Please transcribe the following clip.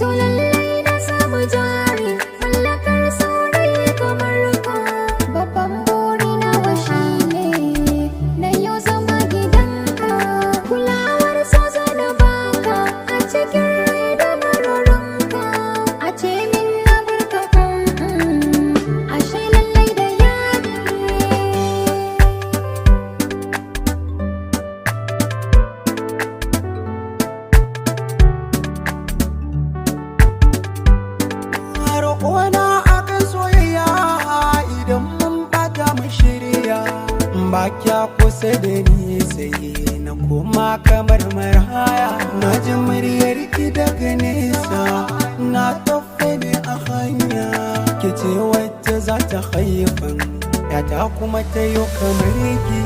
To lallai na samu jari, mallakar saurayi kamar ka. Babban buri na shi ne na yau zama gidanka. Kulawar so na baka a cikin rai da mararinka. A ce min na barka, ashe lallai da yadi. Roƙona akan soyayya, idan mun bata mu shirya. Ba kya kusa da ni sai na koma kamar maraya. Na ji muryar ki daga nesa, na tafi ne a hanya. Ki ce wacce za ta haifan yata kuma ta yi kamar ki.